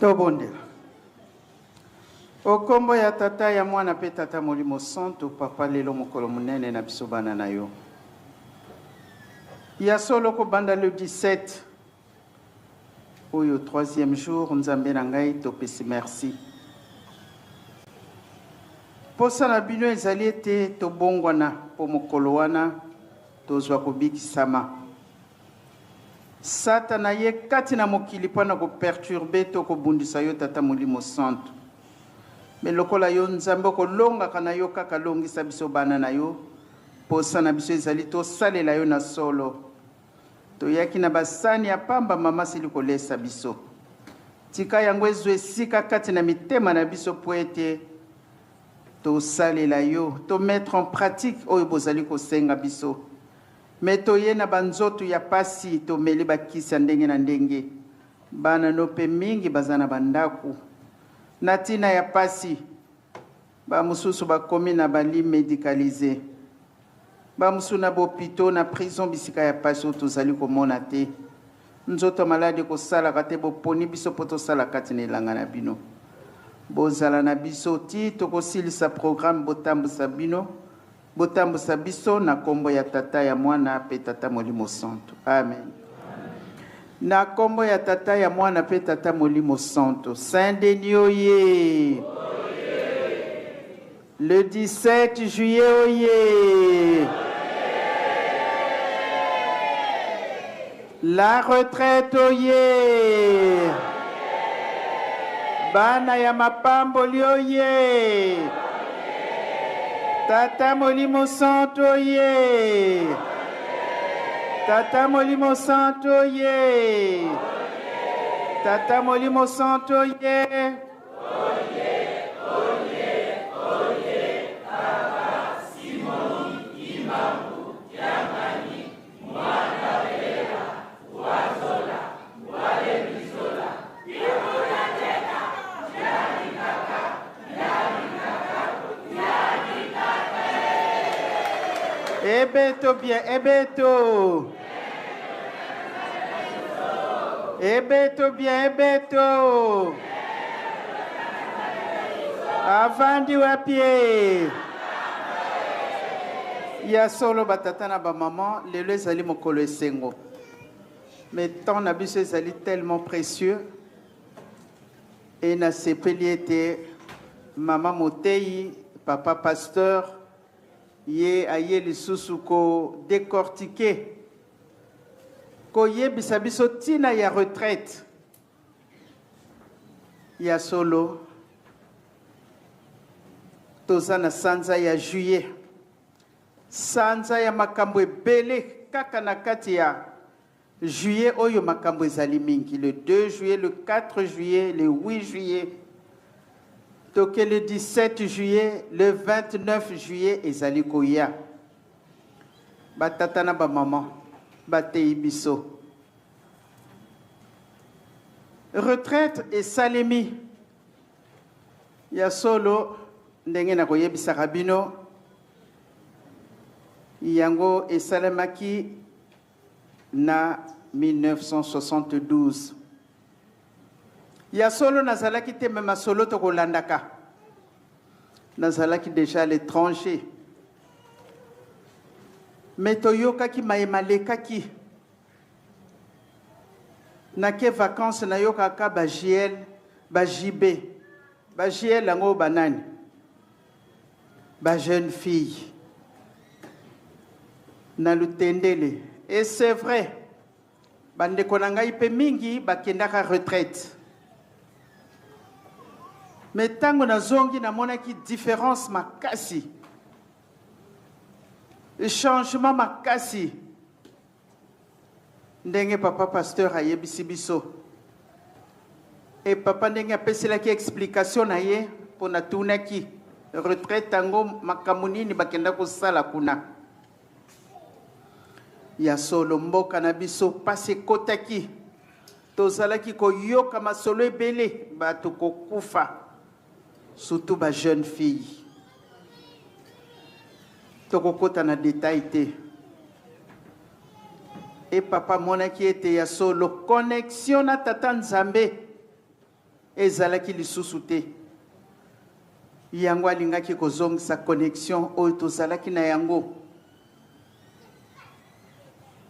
Tobondela. O kombo ya Tata, ya Mwana mpe Tata Molimo Santu, Papa, lelo mokolo monene na biso bana na yo. Ya solo kobanda le 17 oyo troisième jour, Nzambe na ngai topesi merci. Posa na bino ezali ete tobongwana mpo mokolo wana tozwa kobikisama. Satana aye kati na mokili mpo na ko perturber to kobundisa yo Tata Molimo Santu. Mais lokola yo Nzambe okolongaka na yo kaka longisa biso bana na yo. Posa na biso ezali tosalela yo na solo. Toyaki na basani ya pamba mama asili kolesa biso. Tika yango ezwa esika kati na mitema na biso mpo ete tosalela yo, to mettre en pratique oyo bozali kosenga biso. Mais toye na ba nzoto ya pasi, tomeli ba kisi ya ndenge na ndenge. Bana no pe mingi baza na ba ndaku na tina ya pasi. Ba mosusu bakomi na ba lits medicalises. Ba mosusu na ba hopitaux, na prison bisika ya pasi oyo tozali komona te. Nzoto ya maladi ekosalaka te, boponi biso po tosala kati na elanga na bino. Bozala na biso tii tokosilisa programme, botambusa bino. Botambusa biso na kombo ya Tata, ya Mwana pe Tata Molimo Santu. Amen. Na kombo ya Tata, ya Mwana pe Tata Molimo Santu. Saint Denis oye! Le 17 juillet oye! La retraite oye! Bana ya mapamboli oye! Tata Molimo Santu oye! Tata Molimo Santu oye! Tata Molimo Santu oye! Ebeto bien, ebeto. Ebeto bien, ebeto. Avandi wapi? Ya solo batata na ba maman, lelo ezali mokolo esengo. Mais temps na biso ezali tellement précieux. Et nasepeli ete mama moteyi, papa pasteur, ye aye lisusu ko décortiquer, koyebisa biso tina ya retraite. Ya solo toza na sanza ya juillet, sanza ya makambo ebele. Kaka na kati ya juillet oyo makambo ezali mingi, le 2 juillet, le 4 juillet, le 8 juillet, toke le 17 juillet, le 29 juillet ezali koya. Batata na bamama bateyi biso retraite esalemi. Ya solo ndenge nakoyebisaka bino yango esalemaki na 1972. Ya solo nazalaki te, me masolo tokolandaka, nazalaki déjà à l'étranger, me toyokaki maye malekaki. Nake vacances, nayokaka ba JL, ba JB, ba JL yango banani, ba jeune fille na Lutendele. Et c'est vrai, bandeko na ngai mpe mingi bakendaka retraite, mais ntango nazongi namonaki différence makasi, changement makasi. Ndenge papa pasteur ayebisi biso e papa ndenge apeselaki explication na ye mpo natunaki retraite yango makambo nini bakenda kosala kuna. Ya solo mboka na biso pasi ekotaki, tozalaki koyoka masolo ebele, bato kokufa, surtout ba jeune fille. Tokokota na detail te. E papa amonaki ete ya solo connexion na Tata Nzambe. Ezalaki lisusu te. Yango alingaki kozongisa connexion oyo tozalaki na yango.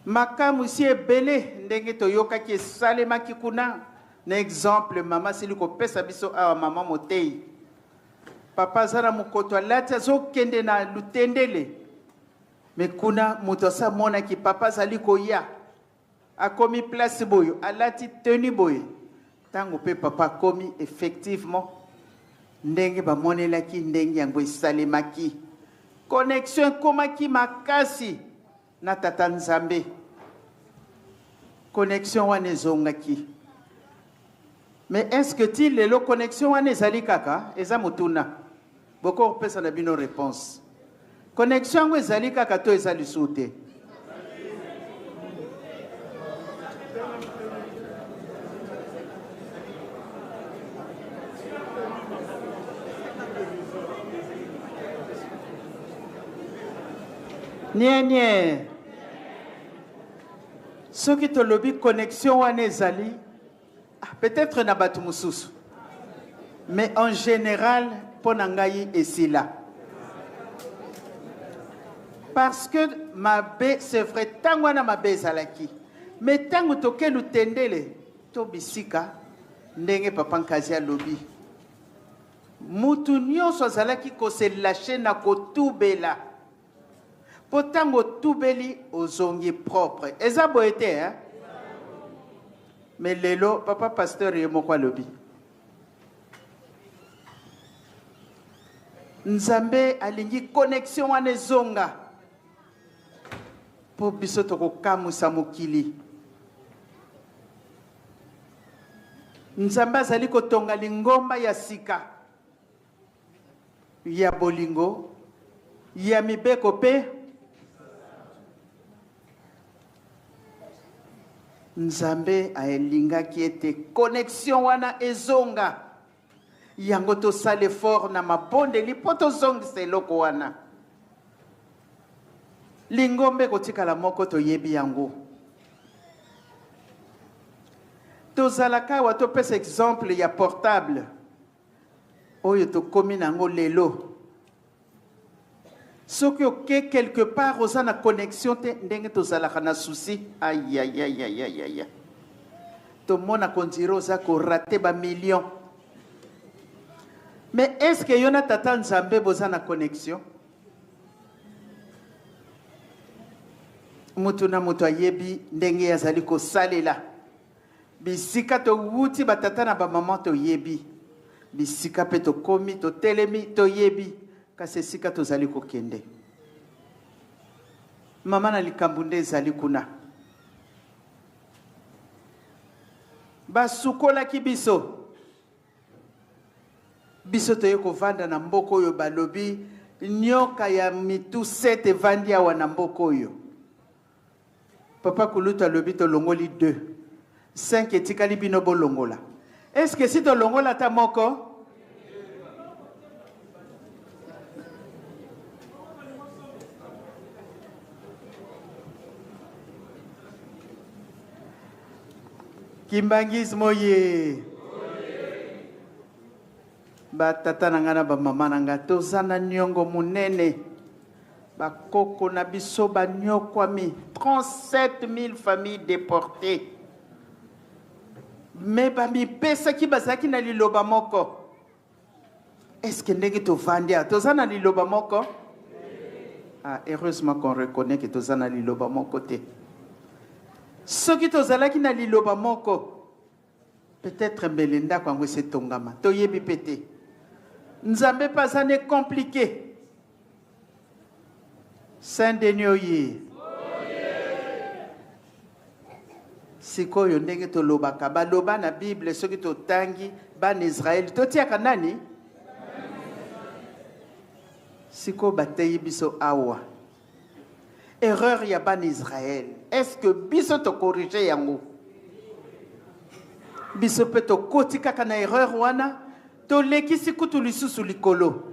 Makamwisi ebele ndenge toyokaki esalemaki kuna. Na exemple mama asili kopesa biso awa, mama moteyi. Papa aza na mokoto alati azokende na lutendele. Me kuna moto asi amonaki papa azali koya. Akomi place boyo, alati tenue boye. Tango pe papa akomi, effectivement, ndenge bamonelaki, ndenge yango esalemaki. Connexion ekomaki makasi na Tata Nzambe. Connexion wana ezongaki. Mais est-ce que ti lelo connexion wana ezali kaka? Eza motuna. Boko kopesa na bino réponse. Connexion yango ezali kaka to eza lisusu te? Nie nie. Soki tolobi connexion wana ezali, ah, peut-être na bato mosusu, mais en général mpo na ngai esila. Parce que mabe, c'est vrai, ntango wana mabe ezalaki, mais ntango toke lutendele to bisika ndenge papa Nkazi alobi, mutu nyonso azalaki kose lâcher na kotubela. Po ntango otubeli ozongi propre. Eza boye te, hein? Mais lelo papa pasteur ye moko alobi Nzambe alingi connexion wana ezonga po biso tokokamwisa mokili. Nzambe azali kotonga lingomba ya sika ya bolingo, ya mibeko pe Nzambe alingaki ete connexion wana ezonga. Yango tosala effort na mabondeli mpo tozongisa eloko wana. Lingomba ekotikala moko, toyebi yango. Tozalaka awa, topesa exemple ya portable oyo tokomi na yango lelo. Soki oke quelque part oza na connexion te, ndenge tozalaka na souci, ayayayayaya, tomona kondire oza korate ba million. Mais est-ce que yo na tata Nzambe boza na connexion? Mutu na mutu ayebi ndenge azali kosalela. Bisika towuti ba tata na ba maman toyebi, bisika pe tokomi totelemi toyebi, kasi esika tozali kokende, mama na likambo nde ezali kuna. Basukolaki biso, biso toye kovanda na mboka oyo balobi nyoka ya mitu 7 evandi awa na mboka oyo. Papa Kulutu alobi tolongoli 2, 5 etikali bino bolongola. Est-ce que si tolongola ata moko? Kimbanguisme oye! Ba tata na nga na ba mama na nga toza na niongo munene, ba koko na biso ba niokwami, 37 000 familles déportées, mais ba mipesaki, bazalaki na liloba moko. Est-ce que ndenge tovandi awa toza na liloba moko? Ah, heureusement qu'on reconnaît que toza na liloba moko te. Soki tozalaki na liloba moko, peut-être mbele ndako yango esi etongama, toyebi pe te. Nzambe pe aza ne compliqué. Saint Denis oye. Sikoyo ndenge tolobaka, baloba na Bible soki totangi bana Israël, totiaka nani? Sikoyo bateyi biso awa. Erreur ya bana Israël. Est-ce que biso to corriger yango? Biso pe tokoti kaka na erreur wana, tolekisi kutu lisusu likolo.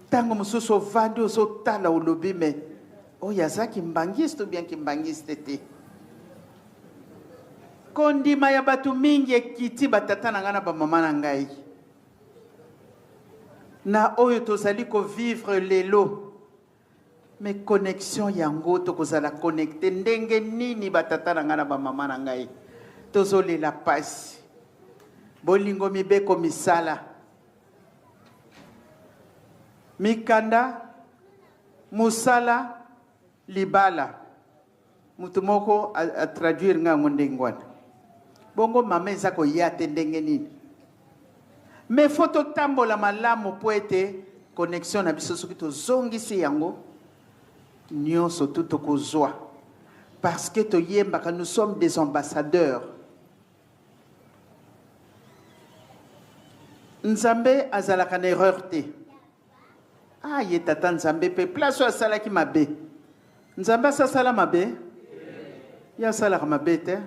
Tango mosusu ovandi ozotala olobi me oyo aza kimbangiste ou bien kimbangiste te. Kondima ya bato mingi ekiti, batata na ngai na bamama na ngai, na oyo tozali kovivre lelo. Mais connexion yango, tokozala connecté ndenge nini, batata na ngai na bamama na ngai? Tozolela pasi, bolingo, mibeko, misala, mikanda, mosala, libala. Moto moko atraduire ngai yango ndenge wana. Bongo mama eza koya te ndenge nini? Mais faut totambola malamu mpo ete connexion na biso, soki tozongisi yango nyonso tu, tokozwa, parce que toyembaka, nous sommes des ambassadeurs. Nzambe azalaka na erreur te. Ah, ye tata Nzambe mpe place oyo asalaki mabe, Nzambe asasala mabe, ye asalaka mabe te,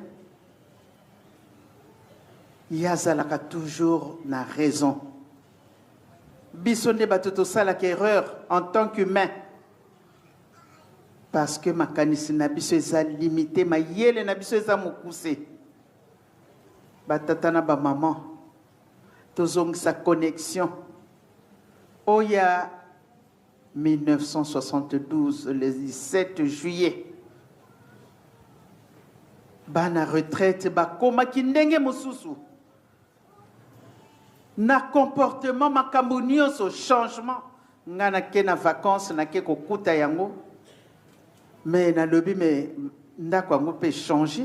ye azalaka toujours na raison. Biso nde bato tosalaka erreur en tant qu'humain, parce que makanisi na biso eza limité, mayele na biso eza mokuse. Batata na bamama, tozongisa connexion oyo ya 1972, le 17 juillet. Bana retraite bakomaki ndenge mosusu na comportement, makambo nyonso changement. Nga nake na vacance, nake kokuta yango, mais nalobi, mais ndako yango mpe change.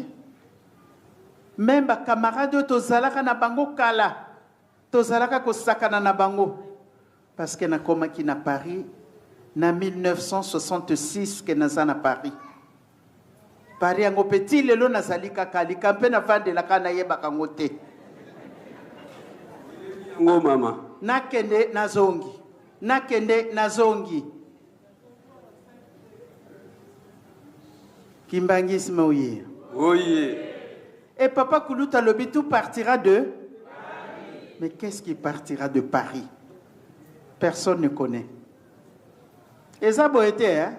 Même bacamarade oyo tozalaka na bango kala, tozalaka kosakana na bango, parce que nakomaki na Paris na 1966, ke naza na Paris. Paris yango mpe ti lelo nazali kaka lika mpe navandelaka, nayebaka yango te. Ngo mama. Nakende, nazongi, nakende, nazongi. Kimbanguisme oye! Oye! Et papa Kulutu alobi, tout partira de, mais qu'est-ce qui partira de Paris? Personne ne connaît. Eza boye te, hein?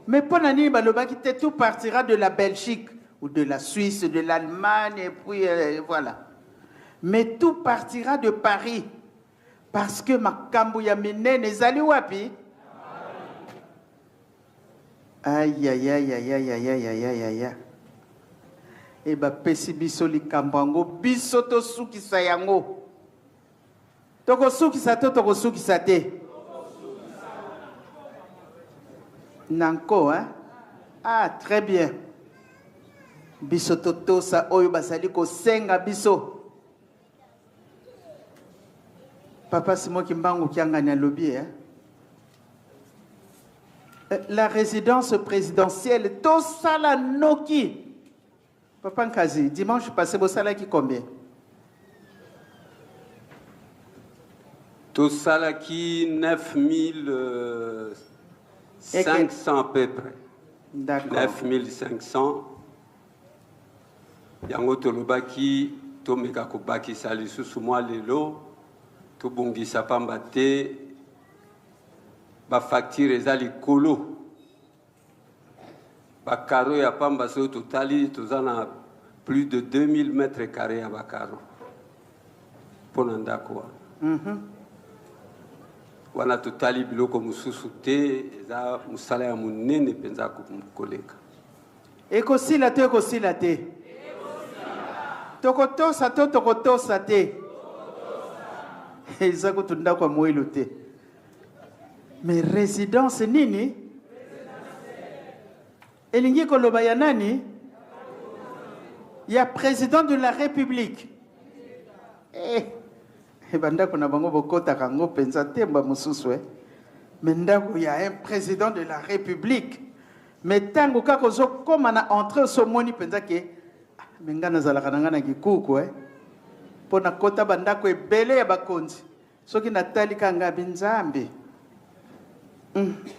Mais mpo na nini balobaki te tout partira de la Belgique ou de la Suisse, de l'Allemagne, et puis voilà? Mais tout partira de Paris, parce que makambo ya minene ezali wapi? Ayayayayayayayayaya! E bapesi biso likambo yango, biso tosukisa yango. Tokosukisa to tokosukisa te? Nanko, hein? Ah, très bien. Biso totosa oyo bazali kosenga biso. Papa Simon Kimbangu Kiangani alobi, hein? La résidence présidentielle, tosala noki. Papa Nkazi, dimanche passé bosalaki combien? Tosalaki 9500 à peu près. D'accord. 9500 yango tolobaki tomeka kobakisa lisusu mwa lelo, tobongisa, pamba te bafacture eza likolo. Bacarreaux ya pamba, soki totali, toza na plus de 2000 mètres carré ya bacarreaux mpo na ndako wana. Wana totali biloko mosusu te, eza mosala ya monene mpenza koleka. Ekosila to ekosila te? Tokotosa to tokotosa te? Eza kutu ndako ya moyelo te, mais résidence nini elingi koloba ya nani? Ya président de la République. Eh, bandako na bango bokɔtaka yango mpenza te, mba mosusu, eh. Mais ndako ya un président de la République, mais ntango kaka ozokóma na entrée, osomoni mpenza ke, ah, mais ngai nazalaka na ngai na kikuku, eh. Mpo nakɔta bandako ebele ya bakonzi, soki natali ka ngai abi Nzambe,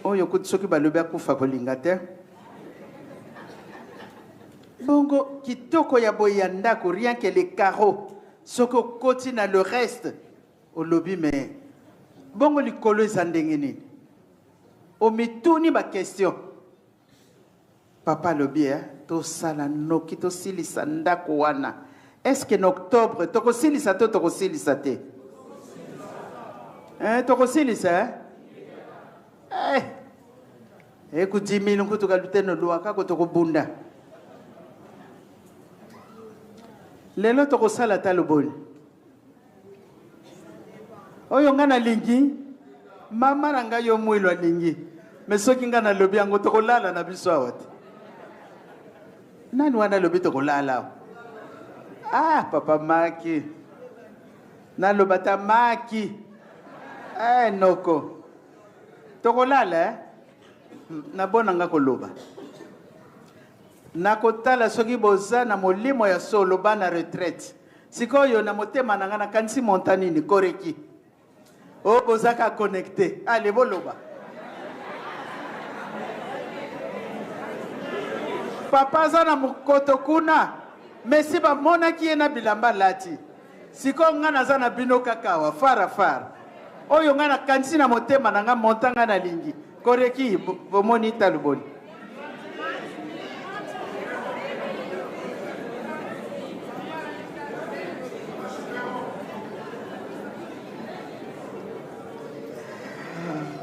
oyo kuti soki balobi akufa kolinga te. Bongo kitoko ya boye ya ndako, rien que les carreaux, soki okoti na le reste, olobi, mais bongo likolo eza ndenge nini? Omituni baquestion. Papa alobi eh, tosala noki tosilisa ndako wana. Est-ce que na octobre tokosilisa to tokosilisa te? Eh, tokosilisa eh? Eh. Ekudimili nkutu kaluteno luaka ko tokobunda. Lelo tokosala talo boni? Oyo nga nalingi, mama na ngai yo mwilo alingi. Me soki nga nalobi yango tokolala na biso awa te. Nani wana alobi tokolala awa? Ah, papa Maki. Naloba ta Maki. Eh, noko. Tokolala eh? Nabona nga koloba. Nakotala soki boza na molimo ya solo bana retraite. Sikoyo na motema na nga nakanisi monta nini koreki. Oh, boza ka connecté. Allez, boloba. Papa aza na mokoto kuna. Messi bamonaki ye na bilamba alati. Sikoyo nga naza na bino kaka awa fara fara. Oyo nga nakanisi na motema na nga monta nga nalingi. Koreki bomoni taluboni.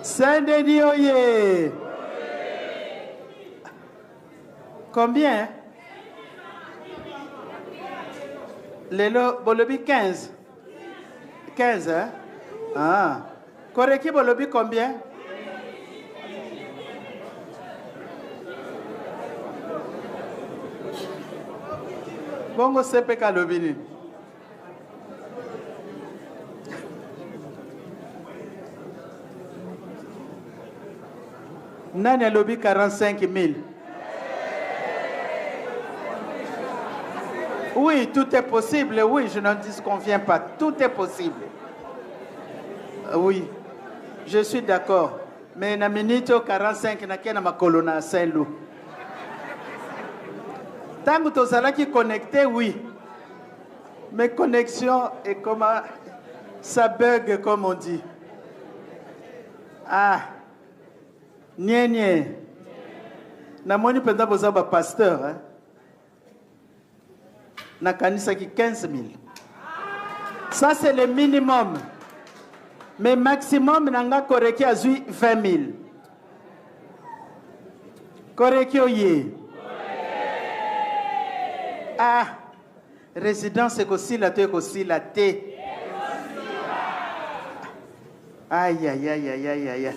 Saint-Denis oye. Combien? Lelo bolobi 15. 15 hein? Ah. Koreki bolobi combien? Bongo CPK alobi nini? Nani alobi 45 000? Oui, tout est possible. Oui, je n'en disconviens pas. Tout est possible. Oui, je suis d'accord. Mais na minute 45 na kena makolo na Saint-Loup. Tango tozalaki connecté, oui. Mais connexion est comme ça bug comme on dit. Ah, nie nie. Namoni mpenza boza ba pasteur hein? Nakanisaki 15 000. Ça c'est le minimum. Mais maximum nanga koreki azui 20 000. Koreki oye. Ah, résidence ekosila to ekosila te. Aïe, aïe, aïe, aïe, aïe, aïe.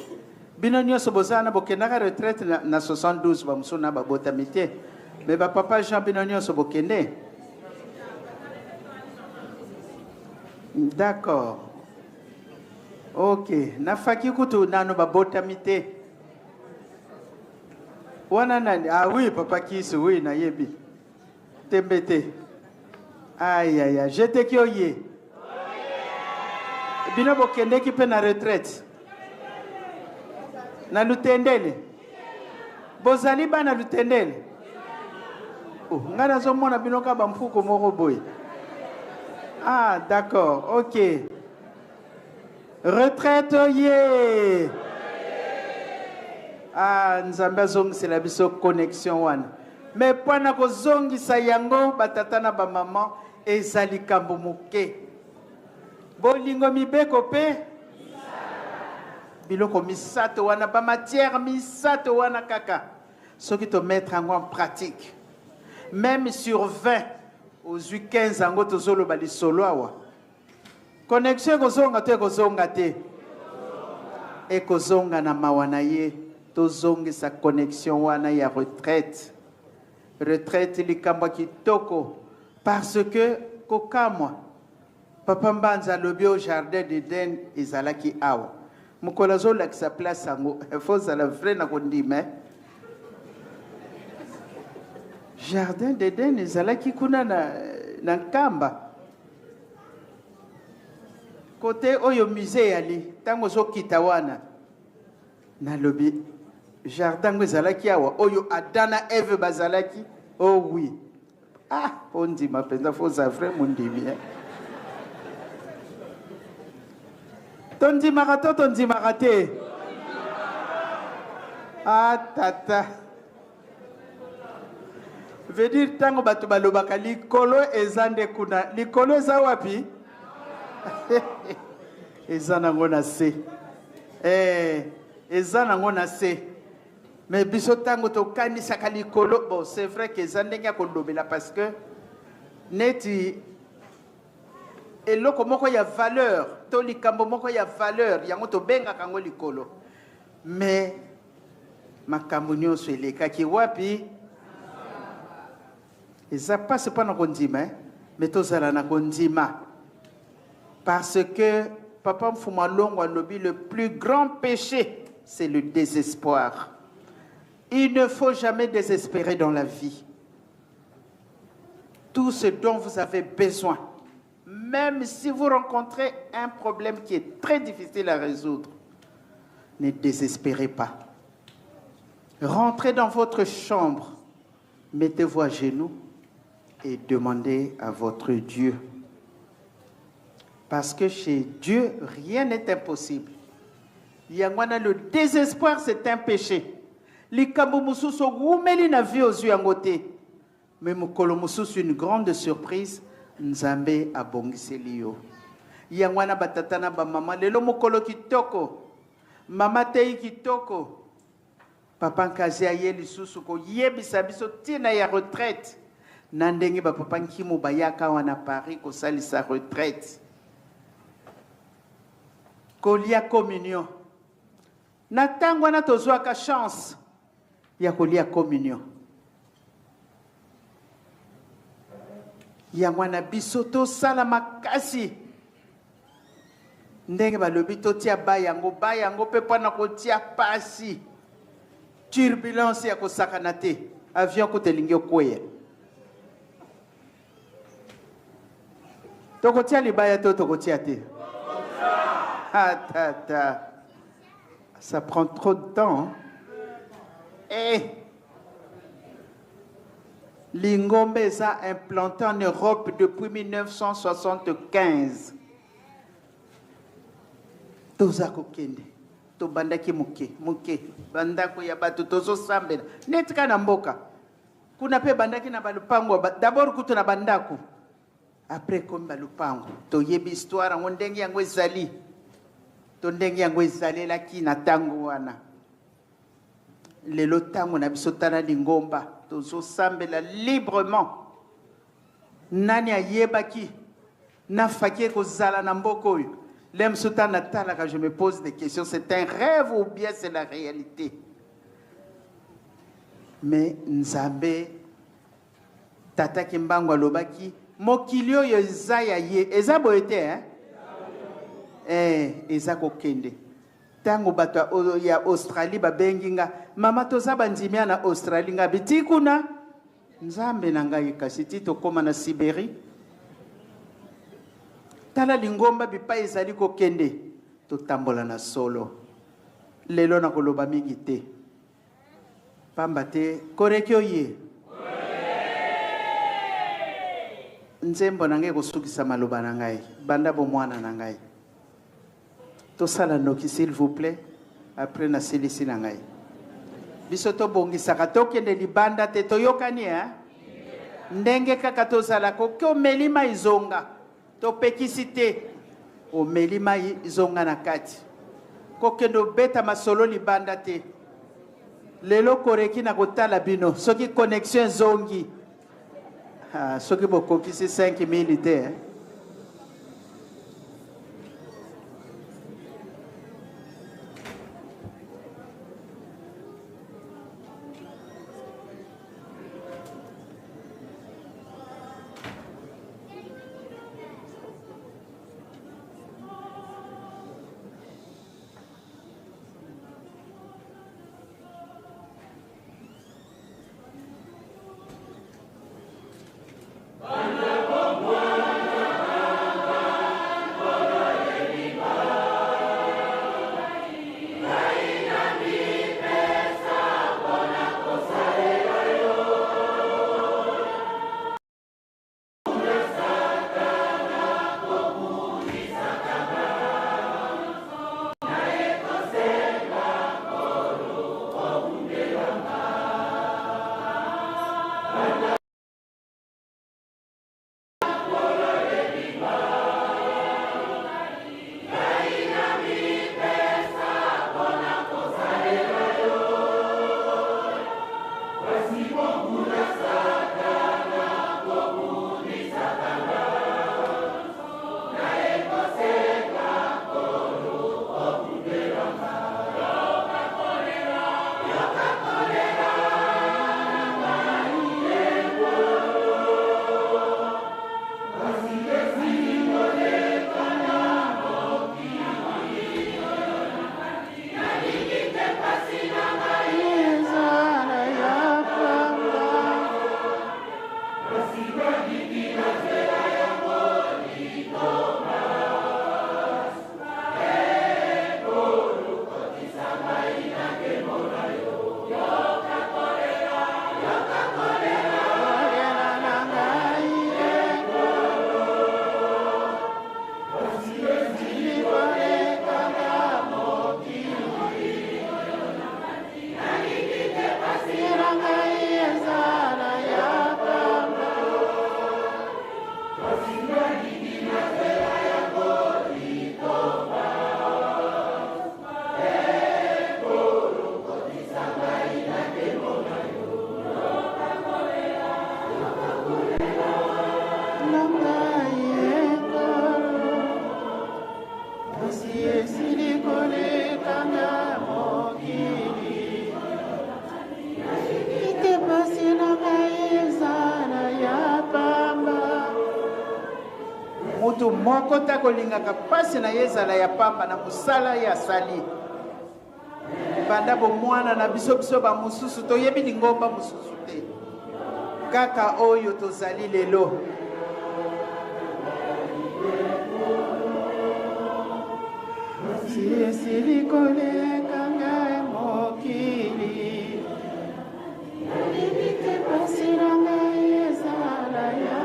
Bino nyonso boza na bokendaka retraite na, na 72 bamosusu na babotami te. Mais ba papa Jean bino nyonso bokende. D'accord. Ok, nafaki kutu nano babotami te. Wana nani? Ah oui, papa Kisu, oui, nayebi. Tembe te. Aïe, aïe, aïe. Jeteki oye. Bino bokendeki pe na retraite. Na Lutendele. Bozali bana Lutendele. Oh, nga nazomona bino ka bamfuko moko boye. Ah, d'accord, ok. Retraite oye. Ah, Nzambe azongisela biso connexion wana. Mais mpo na kozongisa yango batata na bamama eza likambo moke. Bolingo mibeko pe biloko misato wana ba matière misato wana kaka soki to mettre yango en pratique même sur 20 ozwi 15 yango tozoloba lisolo awa connexion ekozonga to ekozonga te ekozonga na mawa na ye tozongisa connexion wana ya retraite retraite likambo ya kitoko parce que kokamwa papa Mbanza alobi au jardin d'Eden ezalaki awa mokolo azolakisa place yango faut ozala vrai na kondima eh? Jardin d'Eden ezalaki kuna na, na Nkamba kote oyo musée yali ntango ozokita wana nalobi jardin yango ezalaki awa oyo Adam na Eve bazalaki. Oh oui, ah ondima mpenza fo oza vrai mondimi eh? Tondimaka to tondimaka te? Ah tata. Veut dire ntango bato balobaka likolo eza nde kuna, likolo eza wapi? Eza nango na se. Eh, eza nango na se. Mais biso ntango tokanisaka likolo, bon, c'est vrai que eza ndenge ya kolobela parce que neti eloko moko ya valeur to likambo moko ya valeur yango tobengaka yango likolo. Mais makambo nyonso elekaki wapi? Eza mpasi mpo na kondima, eh? Mais tozala na kondima. Parce que Papa Mfumu Alongo alobi, le plus grand péché, c'est le désespoir. Il ne faut jamais désespérer dans la vie. Tout ce dont vous avez besoin, même si vous rencontrez un problème qui est très difficile à résoudre, ne désespérez pas. Rentrez dans votre chambre, mettez-vous à genoux et demandez à votre Dieu. Parce que chez Dieu, rien n'est impossible. Yango wana, le désespoir, c'est un péché. Likambo mosusu owumeli na vie ozwi yango te. Mais mokolo mosusu, une grande surprise, Nzambe abongiseli yo. Yango wana batata na bamama, lelo mokolo kitoko. Mama tei kitoko. Papa Nkazi aye lisusu koyebisa biso ntina ya retraite. Na ndenge bapapa Nkimu bayaka wana Paris kosalisa retraite. Kolia communion. Na ntango wana tozwaka chance ya kolia communion. Yango wana biso tosala makasi. Ndenge balobi totia ba yango, ba yango mpe mpona kotia pasi. Turbulence ya kosakana te. Avion kuta elingi okweya. Tokotia libaya to tokotia te? Ah, ta, ta. Ça prend trop de temps. Hein? Eh! Lingombe eza implanté en Europe depuis 1975. Toza kokende. Tobandaki moke, moke. Bandako ya bato tozosambela. Neti kaka na mboka. Kuna pe bandaki na balupango, d'abord kutu na bandako. Après komi balupango. Toyebi histoire yango ndenge yango ezali. To ndenge yango ezalelaki na tango wana. Lelo tango na biso tala lingomba, tozosambela librement. Nani ayebaki na faki kozala na mboka oyo? Lem suta na talaka, je me pose des questions, c'est un rêve ou bien c'est la réalité? Mais Nzambe Tata Kimbangu alobaki mokili oyo eza ya ye, eza boye te, hein? Eh, eza kokende. Tango bato ya Australie babengi nga, mama toza bandimi na Australie, nga biti kuna Nzambe na ngai kasi ti tokóma na Sibérie. Tala lingomba bipai ezali kokende, totambola na solo. Lelo na koloba mingi te. Pamba te koreki oye. Nzembo na ngai ekosukisa maloba na ngai, banda bomwana na ngai. Tosala noki s'il vous plaît, après nasilisi na ngai. Biso tobongisaka tokende libanda te, toyokani, hein? Ndenge kaka tozalaka, oki omeli mai zonga, topekisi te, omeli mai zonga na kati. Kokende obeta masolo libanda te. Lelo koreki na kotala bino, soki connexion ezongi. Ah, soki bokokisi 5000 te, hein? Mutu moko te akolingaka mpasi na ye ezala ya pamba na mosala ye asali. Banda bomwana na biso, biso bamosusu toyebi lingomba mosusu te, kaka oyo tozali lelo. Esili koleka ngai mokili, nayebi te pasi na ngai ezala ya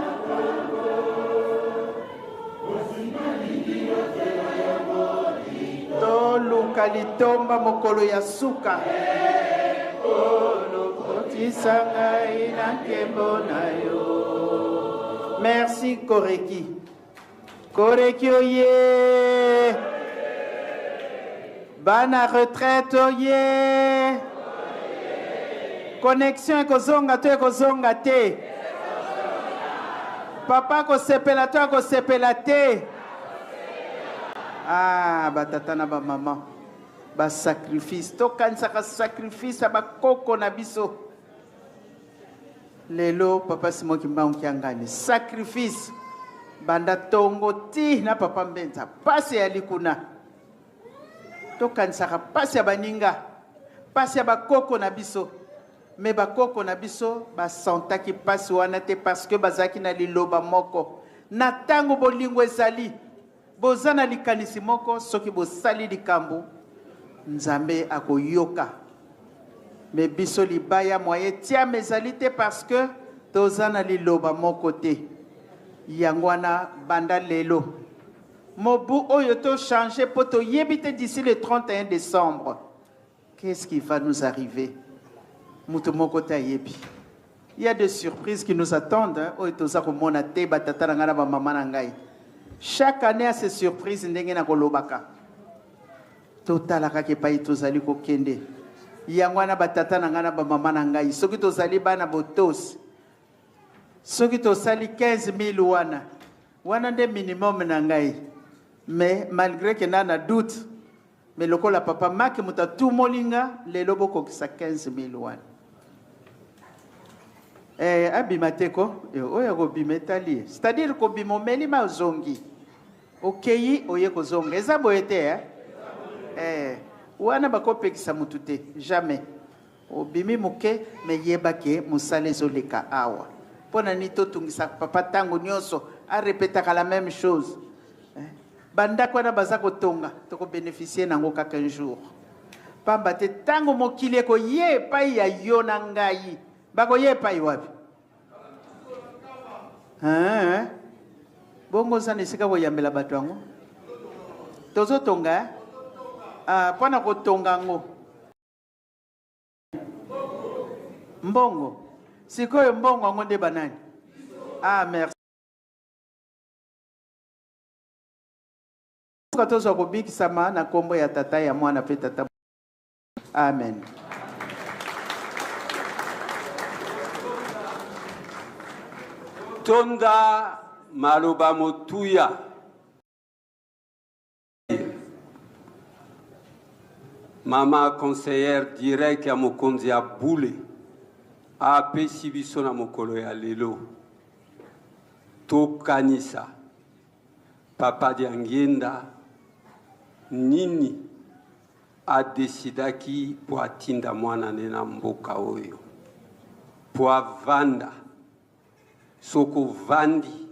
Toluka litomba mokolo ya suka. Olokotisa ngai na nkembo na yo. Merci Koreki. Koreki oye. Bana retraite oye. Connexion ekozonga to ekozonga te. Papa akosepela to akosepela te. Ah, batata na bamama basacrifice, tokanisaka sacrifice ya bakoko na biso. Lelo papa Simon Kimbangu Kiangani sacrifice banda tongo ti na papa Mbenza, pasi ya likuna. Tokanisaka pasi ya baninga, pasi ya bakoko na biso. Mais bakoko na biso basantaki pasi wana te parce que bazalaki na liloba moko. Na tango bolingo ezali, boza na likanisi moko, soki bosali likambo, Nzambe akoyoka. Mais biso libaya moyen tiama ezali te parce que toza na liloba moko te. Yango wana banda lelo mobu oyo to changer po toyebi te d'ici le 31 décembre qu'est-ce qui va nous arriver. Moto moko te ayebi. Il y a des surprises qui nous attendent, hein, oyo toza komona te batata na ngai na bamama na ngai. Chaque année a ses surprises ndenge na kolobaka. Totala kaka epai tozali kokende. Yango wana batata na ngai na bamama na ngai, soki tozali bana botosi, soki tosali 15 000 wana, wana nde minimum na ngai. Mais malgré que na na doute, mais lokola papa Maki moto atumoli nga, lelo bokokisa 15 000 wana. Abima te ko, oyo akobima etali ye. C'est-à-dire kobima omeli ma ozongi. Okei oye kozonga. Eza boye te, eh? Wana bakopekisa mutu te, jamais. Obimi moke, me yeba ke mosala ezoleka awa. Mpo na nini totungisaka papa ntango nyonso arepetaka la même chose? Bandako wana baza kotonga, tokobénéficie nango kaka un jour. Pamba te ntango mokili ekoye epai ya yo na ngai, bakoye epai wapi? Hein? Bongo oza na esika koyambela bato yango? Tozotonga, eh? Ah, mpo na kotonga yango mbongo. Sikoyo mbongo yango nde banani? Ah, merci. Tozwa kobikisama na nkombo ya Tata, ya Mwana mpe Tata. Amen. Tonda maloba motuya. Mama conseillère direct ya mokonzi ya bule apesi biso na mokolo ya lelo. Tokanisa papa Diangienda nini adesidaki po atinda mwana ne na mboka oyo po avanda. Soki ovandi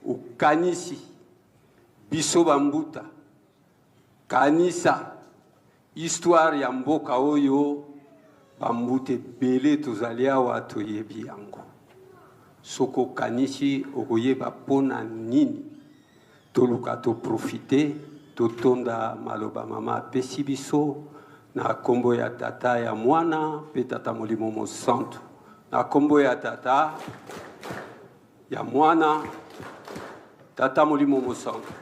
okanisi biso bambuta, kanisa histoire ya mboka oyo, bambuta ebele tozali awa toyebi yango. Soki okanisi okoyeba mpona nini toluka toprofite. Totonda maloba mama apesi biso na nkombo ya Tata, ya Mwana mpe Tata Molimo Mosantu. Na nkombo ya Tata, ya Mwana, Tata Molimo Mosantu.